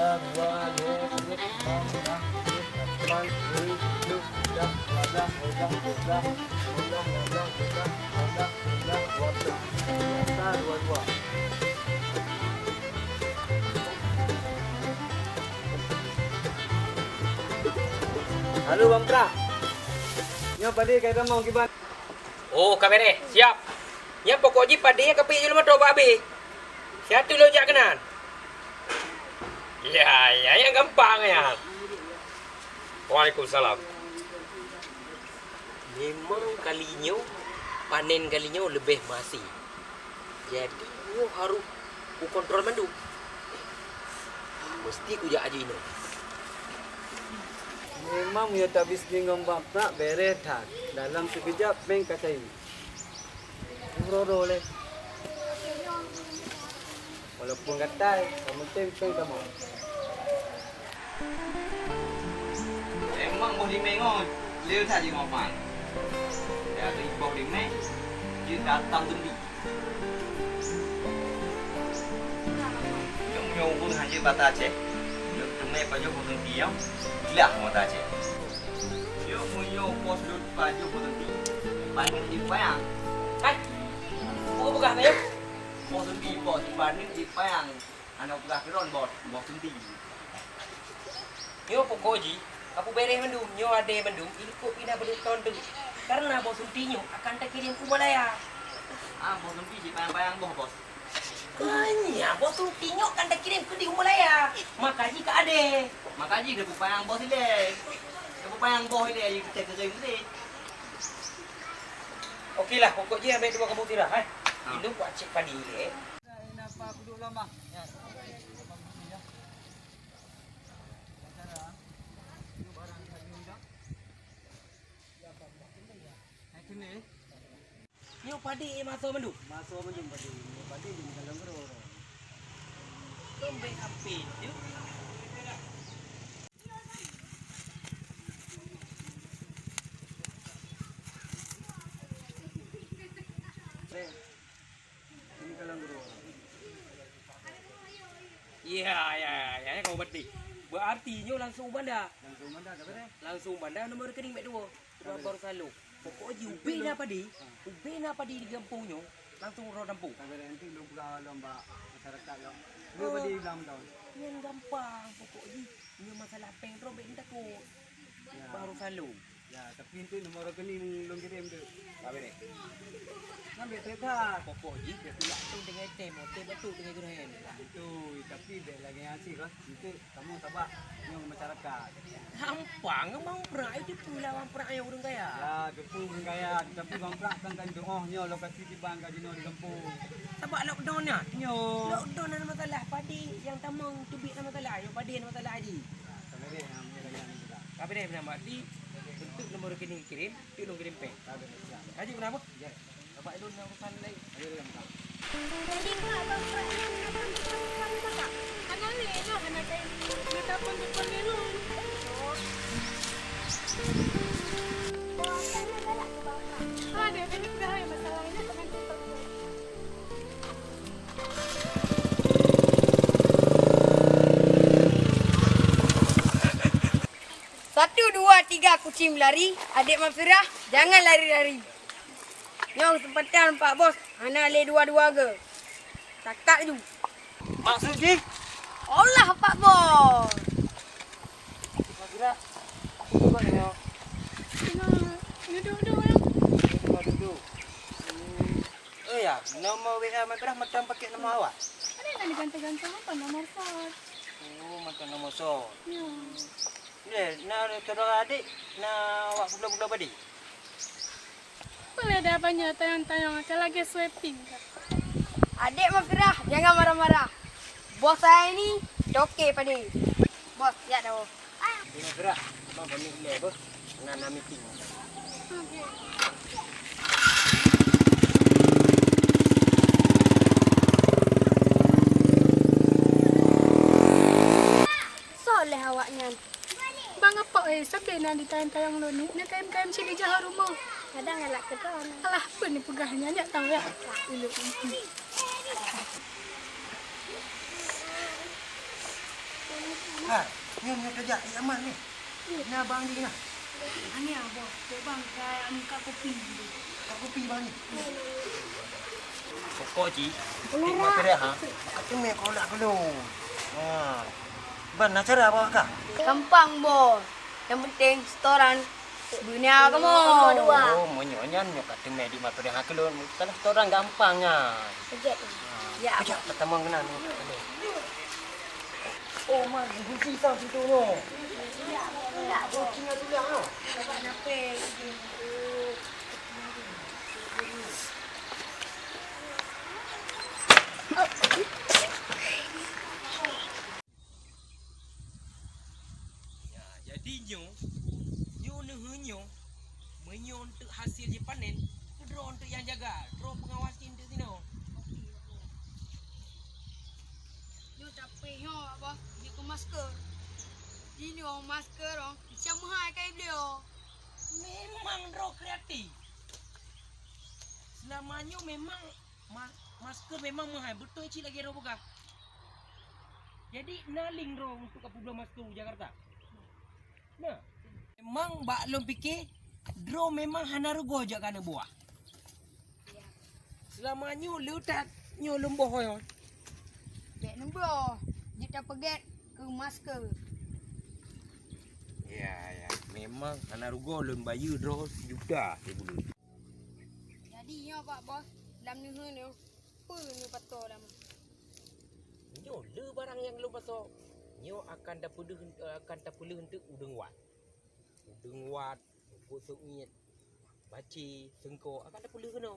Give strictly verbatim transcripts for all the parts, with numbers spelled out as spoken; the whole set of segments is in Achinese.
Halo, Bang Prak. Nyoe padé ka tamong kiban. Oh, ka beres. Siap. Nyan pokok jih padé nyang ka pih jih lôn mantong bak abéh. Siat lôn jak keunan. Ya, ya, nyang gampang nyan. Waalaikumsalam. Memang kali nyoe, panen kali nyoe leubeh meuhase. Jadi, nyoe harôh kukontrol mandum. Meusti kujak aju inoe. Memang meunyoe tabisnis ngon Bang Prak beres that. Dalam sikeujab péng ka cair. Uroe-uroe lé. Walaupun gatai, nyang penting péng tamong. Memang boh limai ngon lé that jih ngon pan. Dari boh limai, jeuet datang seundi. Nyoe meunyoe ureueng hana bata Aceh, nyoe teumé pajoh boh seundi nyoe, glah mata Aceh. Nyoe meunyoe bos lôn pajoh boh seundi, paneuk jipayang. Hai, peue peugah nyoe? Boh seundi, bos, paneuk jipayang. Hana peugah keudroe, bos, boh seundi. Nyoe pokok jih, ka kuberes mandum, nyoe adé mandum, ilikot pih na beudôh ton teuk. Karena boh seundi nyoe akan takirém u Malaya. Ah, boh seundi jipayang-payang boh, bos. Kanya, boh seundi nyoe akan takirém keudéh u Malaya. Maka jih ka adé. Maka jih tapayang boh ilèe. Tapayang boh ilèe, jih kita kerja ilèe. Oke lah, pokok jih ambil dua kampung tirah, eh. Ha. Induk buat cek padi ilèe. Nyoe padé maso mandum. Maso mandum padé. Nyoe padé jeuet kalon keudroe. Tombék ampé, yuk. Ini kalon keudroe. Iya, iya, iya, iya, kamu berarti. Berarti nyoe langsung u banda. Langsung u banda, tak boleh? Langsung u banda, nomor rekening bèk tuwoe. Dua baru selalu. Pokok jih ubé na padé, ubé na padé di gampông nyoe, langsung uroe gampông. Tapi nanti lôn peugah lom bak masyarakat lom. Lôn padé bilang beutôi. Nyan gampang, pokok jih nyoe masalah péng droe bèk takot. Ya. Baru selalu. Ya, tapi nanti nomor rekening lôn kirém tu. Tapi deh. Ngambil cerita. Pokok jih bèk pula tu dengan tem, tem betul dengan jurhen. Itu, tapi bèk lagi ngasih lah. Itu Kamoe saban ngon masyarakat. Gampang, Bang Prak, itu pula Bang Prak nyang ureueng kaya. Ya, teupeu ureueng kaya, tapi Bang Prak kan, kan doh nyoe lokasi kiban ka jinoe di gampông. Sabab lockdown nyan. Nyoe. Lockdown na masalah, padé nyang tamong teubiet na masalah, nyoe padé na masalah jih. Tapi deh, nambah di bentuk nomor rekening kirim, tu nomor kirim peng. Kaji kenapa? Bapak Idun na urusan lain. Jadi, Kak, Abang Prak nyan akan tukang-tukang masak? Hana lé nyoe, hana kain. Minta pun tukang nilon. Oh, asalnya galak ke Bang Prak. Ada, tadi peugah hai masalah nyan, teman tukang. Satu, dua, tiga, kucing berlari. Adik Mansura, jangan lari-lari. Nyoe keuseumpatan Pak Bos, hana lé dua-dua ge. Takat ju. Maksud jih? Olah Pak Bos. Maksud gerak. Cuba tengok. Tengok. Duduk-duduk lah. Tengok duduk. Hmm. Oh ya, nomor W A Madrah mantong pakai nomor awak? Ada nak digantung-gantung apa nomor sot? Oh, mantong nomor sot. Ya. Boleh, na saudara adik, na awak pula-pula padi? Boleh dah banyak tayang-tayang, macam lagi sweeping. Adik Madrah, jangan marah-marah. Bos saya ini toke padi. Bos, ya dah. Ini gerak, abang pamit dulu, bos. Nah, nah meeting. Soleh awaknyan. Bang Apok, eh, sabe na ditayang-tayang lôn ni, na kayém-kayém cit di jaroe rumoh. Kadang galak keudroe. Alah, peue ni peugah nyan, nyak tang ya. Ilok. Hai, nyoe, nyoe tajak, eh, aman ni. Na bang di na. Ani abah, cok bang, ka muka kopi. Muka kopi bang ni. Pokok cit, tik mata dia ha. Ka teumé kolak keu lôn. Ha. Ban na cara bak kah? Gampang, Bos. Nyang penting setoran beuna kamoe. Oh, meunyoe nyan nyoe ka teumé di mata dia ha keu lôn. Kana setoran gampang nyan. Peugét. Ya, peugét pertama keunan. Oh, man, kunci sang situ nyoe. Kunci nyan tulah nyoe. Ya, jadi nyoe, nyoe neuheun nyoe, meunyoe eunteuk hasil jipanen, keudroe eunteuk nyang jaga, droe peungawas cit eunteuk sinoe. Nyoe tapi nyoe, Abah, jeuet keu masker. Jinoe masker, oh, bisa meuhai kai beliau. Memang droe kreatif. Seulama nyoe memang ma-, masker memang meuhai, beutôi cit lagèe droe peugah. Jadi, na link droe untuk ka peubloe masker u Jakarta? Na. Memang bak lôn pike, droe memang hana rugoe jak keu aneuk buah. Seulama nyoe le that nyoe lôn boh nyoe. Bèk neuboh, jeuet tapeugèt keu masker. Ya, ya. Memang hana rugoe lôn bayeue droe sijuta sibuleuen. Jadi nyoe Pak Bos, lam neuheun nyoe, peue neupasoe lam? Nyoe le barang nyang lôn pasoe. Nyoe akan tapeuleuh, akan tapeuleuh eunteuk udeueng wat. Udeueng wat, pupuk seumiet, baci, seungko, akan tapeuleuh keunoe.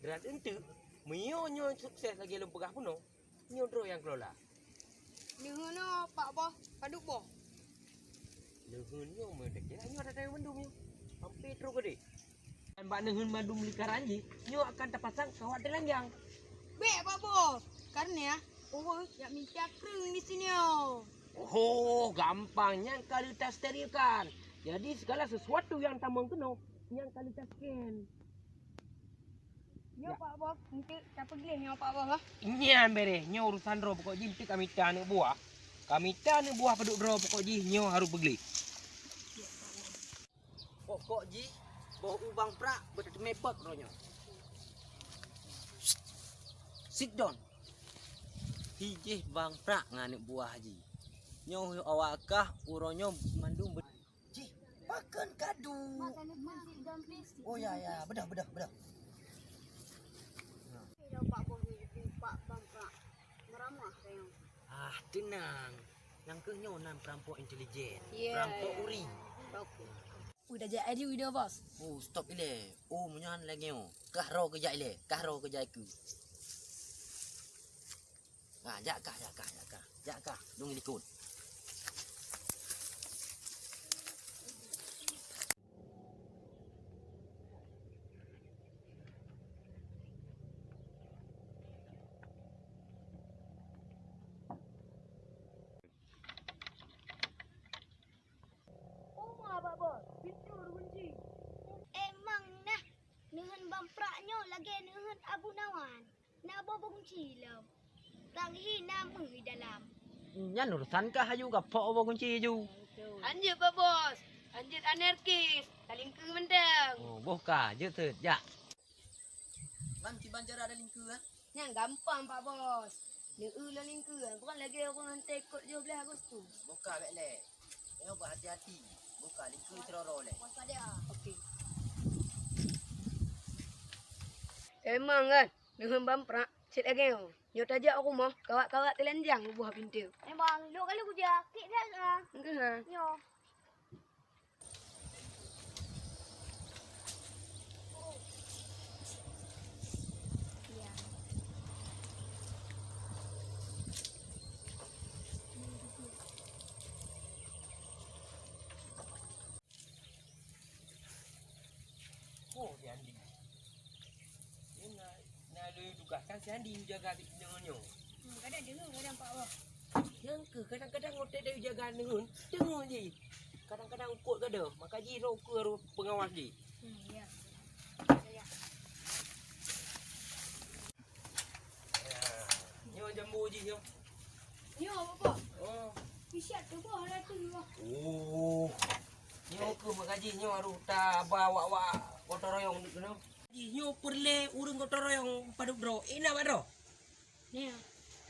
Dan eunteuk, meunyoe nyoe sukses lagèe lôn peugah bunoe, nyoe droe nyang kelola. Neuheun nyoe Pak Bos, padub boh? Neuheun nyoe meudeh kira nyoe ada mandum nyoe. Hampir trok gede. Dan bak neuheun mandum lingkaran jih, nyoe akan tapasang kawat teulanjang. Bèk Pak Bos, karena Allah jak mita kreueng di sinoe. Oh, gampang nyan ka lheueh tasterilkan. Jadi segala sesuatu nyang tamong keunoe, nyan ka lheueh tascan. Nyoe Pak Bos, eunteuk tapeugleh nyoe Pak Bos, bah. Nyan bereh, nyoe urusan droe pokok jih eunteuk ka mita aneuk buah. Ka mita aneuk buah padub droe pokok jih nyoe harôh peugleh. Pokok jih boh u Bang Prak beuteumé bak droe nyoe. Sit down. Hi jih Bang Prak ngon aneuk buah jih. Nyoe awak kah uroe nyoe mandum be- Jih, pakon kadu? Oh ya, ya, bedah, bedah, bedah. Ah, tenang. Nangkeuh nyoe nan perampok intelijen. Ya, perampok ya. Uri. Oke. Udah jak aju ida bos. Oh, stop ilèe. Oh, meunyan lagèe nyoe. Kah ro keujak ilèe, kah ro keujak ku. Ah, jak kah, jak kah, jak kah. Jak kah, dong likot. Oma bak bos, pintu geukunci. Emang nah, neuheun Bang Prak nyoe lagèe neuheun Abu Nawan. Na boh geukunci lom. Tang hi na meuh dalam. Nyan urusan kah, aju gapok boh geukunci aju. Anjeut bak bos, anjeut anarkis, talingkeue mantong. Oh, boh ka, jeuet seuet, jak. Ban kiban cara ada lingkeue, ah? Nyan gampang, Pak Bos. Neueu lôn lingkeue, bukan lagèe ureueng hantai kot tujoh blaih Agustus. Boh ka bèk lé. Nyoe beuhati-hati. Boh ka lingkeue sidroe-droe lé. Waspada. Oke. Emang kan, neuheun Bang Prak, cit lagèe nyoe. Nyoe tajak u rumoh, kawat-kawat teulanjang u buah pintoe. Emang, lôn kali kujak, kik dah, ah. Engkeuh, ha. Nyoe. Oh, si Andi. Dia na, na lôn tugaskan si Andi jaga si nyoe nyoe. Hmm, kadang deungoe, kadang Pak Wah. Nyang keuh kadang-kadang otai dari jaga neuheun, deungoe jih. Kadang-kadang ukot gada, maka jih droe ukeue pengawas jih. Hmm, ya. Saya. Ya, nyoe jambu jih nyoe. Nyoe apa? Oh. Bisa Oh. Nyoe keuh meukaji nyoe harôh taba wak-wak gotong royong keunoe. Jih nyoe peureulée ureuëng gotong royong padub droe. Ina bak droe. Nia,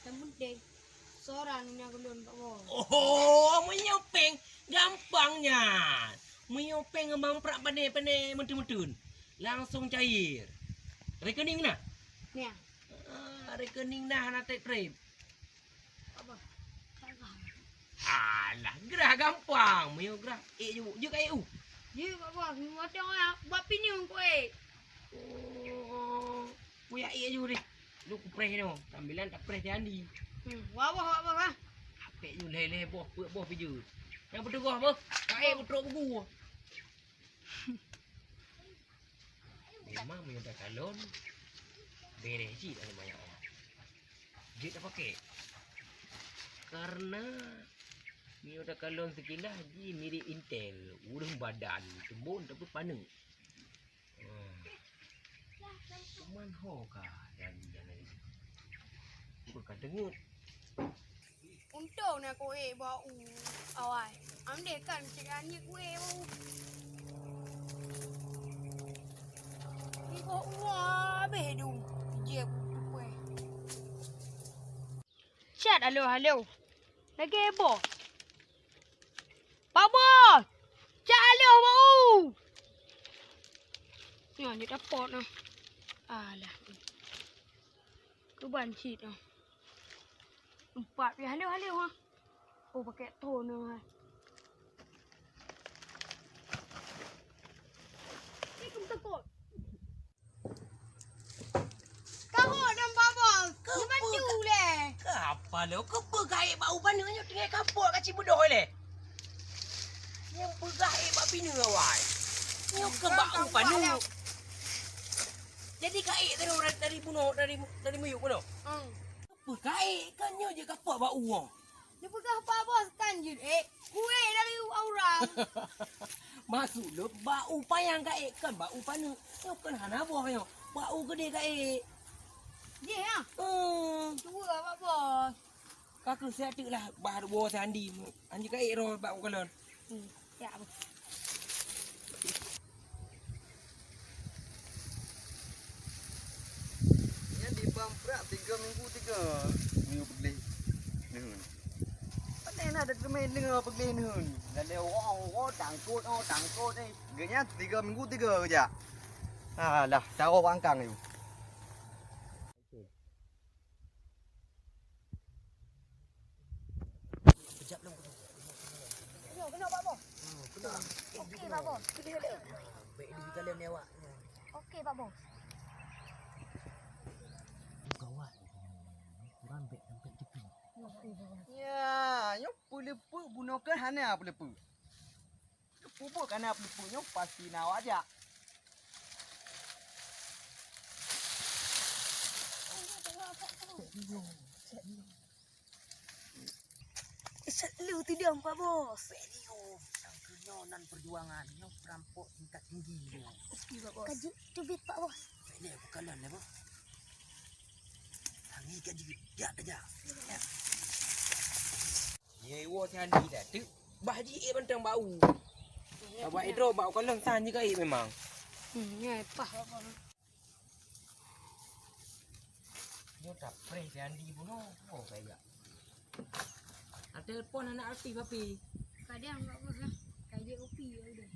nyang penting, seurang nyan keu lôn, Pak Bos. Oho, meunyoe péng gampang nyan. Meunyoe péng ngon bang prak pané-pané meuteun-meuteun. Langsong cair. Rekening na? Nia. Ah, rekening na hana treb-treb. Apa? Alah, grah gampang. Meunyoe grah, ék ju. Jeuet ka ék u. Jeuet, Pak Bos. Watèe bak pineung ku ék. Oh, ku jak ék ju deh. Lôn kupreh nyoe. Sambilan tapreh si Andi. Hmm, wah, wah, wah, wah. Apek ju lhèe-lhèe boh, peuet boh pi jeuet. Nyang peuteugah boh, ka ék peutrok buku. Memang meunyoe takalon, bereh cit lam banyak orang. Jeuet tapaké. Karena meunyoe takalon sikilah jih mirip intel, ureuëng badan teumbon tapi paneuk. Hmm. Cuman ho ka dan jangan bukan dengut. Untông na kuék bak u awai. Am deh kan cit anyeuëk kuék bak u. Di bak u habéh dum. Jeuet kuék. Cat aloh-aloh. Lagèe boh. Pak Bos! Cat aloh bak u. Nyoe jeuet dapot na. Alah. Keuban cit na. Empat pih haleue-haleue ha. Oh, pakai ton ha. Ni kem tekot. Kahot dong Pak Bos. Keupeue dibantu ka-, lé. Keupeue lé? Keupeue gaék bak u paneuk nyoe tinggai kapot ka cibeudôh lé. Nyang peugah ék bak pineung awai. Nyoe keu bak u paneuk. Jadi ka ék dari, dari bunoe, dari, dari miyueb bunoe. Hmm. Peue ka ék kan nyoe jeuet kapot bak u nyoe. Neupeugah Pak Bos kan jeuet ék. Kuék dari u urang. Maksud lôn bak u panyang ka ék kan bak u paneuk. Nyoe kan hana boh nyoe. Bak u keudéh ka ék. Jih ya? Hmm. Cuba Pak Bos. Ka keuh siat teuk lah bah woe si Andi. Andi ka ék roh bak u kalon. Hmm, ya, Abah. Nyan dibang prak tiga minggu tiga. Minggu peugléh neun. Pandai na dat keumeung deungoe peugléh neun. Lalé oh, oh, tangkot, oh, tangkot, eh. Geuhnyan tiga minggu tiga geujak. Alah, taroh bak angkang yue. Kejap lom. Kena, kena, Pak Bos. Oh, kena. Okey, Pak Bos. Kena, kena. Baik, di dalam ni awak. Okey, Pak Bos. Gawat. Kurang baik sampai tepi. Okey, Pak Bos. Ya, nyoe peuleupeuk bunoe kan hana peuleupeuk. Peubuet kana peue-peue nyoe pasti na awak jak. Sat lu tidong, Pak Bos. Serius, nyang keu nyoe nan perjuangan, nyoe perampok tingkat tinggi nyoe. Oke, Pak Bos. Ka jeuet teubiet, Pak Bos. Ini bukan lah, Bos. Tangi ka jeuet, jak aja. Ya. Nyoe iwoe si Andi dah teuk bah jiék mantong bak u. Abah idroe bak u kalon san jih ka ék memang. Hmm, nyoe pah. Nyoe tapreh si Andi bunoe, oh, kaya. Ada telepon anak artis, Papi. Kadang enggak apa, ha? Kayak kopi ya udah.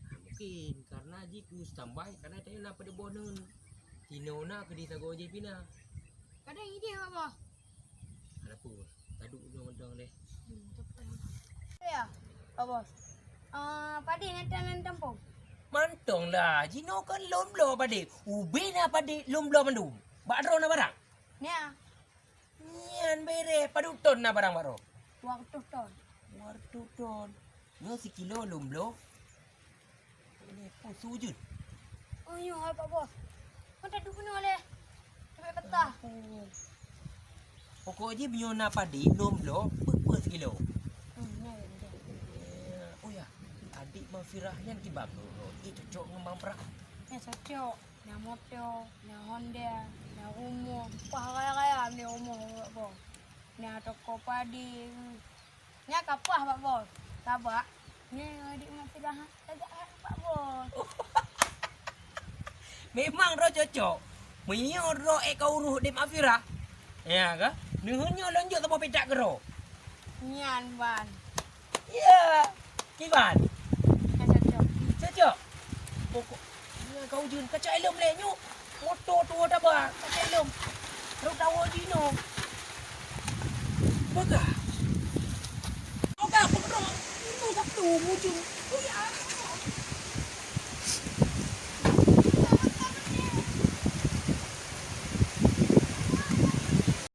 Ah, mungkin karena jih ku standby, karena tadi na pada boh neun. Tino na ke di sagoe jih pina. Kadang idéh apa? Ada apa? Taduk ujong mantong deh. Hmm, tak apa. Ya, Pak Bos. Ah, padé nyan tan lam tampông. Mantong lah, jinoe kan lôn bloe padé. Ubé na padé lôn bloe mandum. Bak droe na barang? Nya. Nyan bereh, padub ton na barang bak droe? Dua reutôh ton. Dua reutôh ton. Nyoe sikilo lôn bloe. Ini pun sujud. Oh, nyoe hai Pak Bos. Kan taduk keunoe lé. Sampai patah. Oh. Pokok jih meunyoe na padé lôn bloe, peuet-peuet sikilo. Hmm, ya, ya, ya. Ya, oh ya, adik Mafirah nyan kiban nurot. Eh, cocok ngon Bang Prak. Ya, cocok. Na moto, na Honda, na rumoh. Pah raya-raya ni rumoh, Pak Bos. Na toko padé. Nyan ka pah, Pak Bos. Sabab nyoe Dik Mafira lagak that bak bos. Memang droe cocok. Meunyoe droe ék ka urôh Dik Mafira, ya ka? Neuheun nyoe lôn jok saboh petak keudroe. Nyan ban. Ya. Kiban? Ka cocok. Cocok. Pokok nyan ka ujeuen, kaca ilom lé nyoe. Moto tuwo taba, kaca ilom. Rot tawa jinoe. Bagah. Bagah peukeudroe. Inoe sabtu mujung. Uya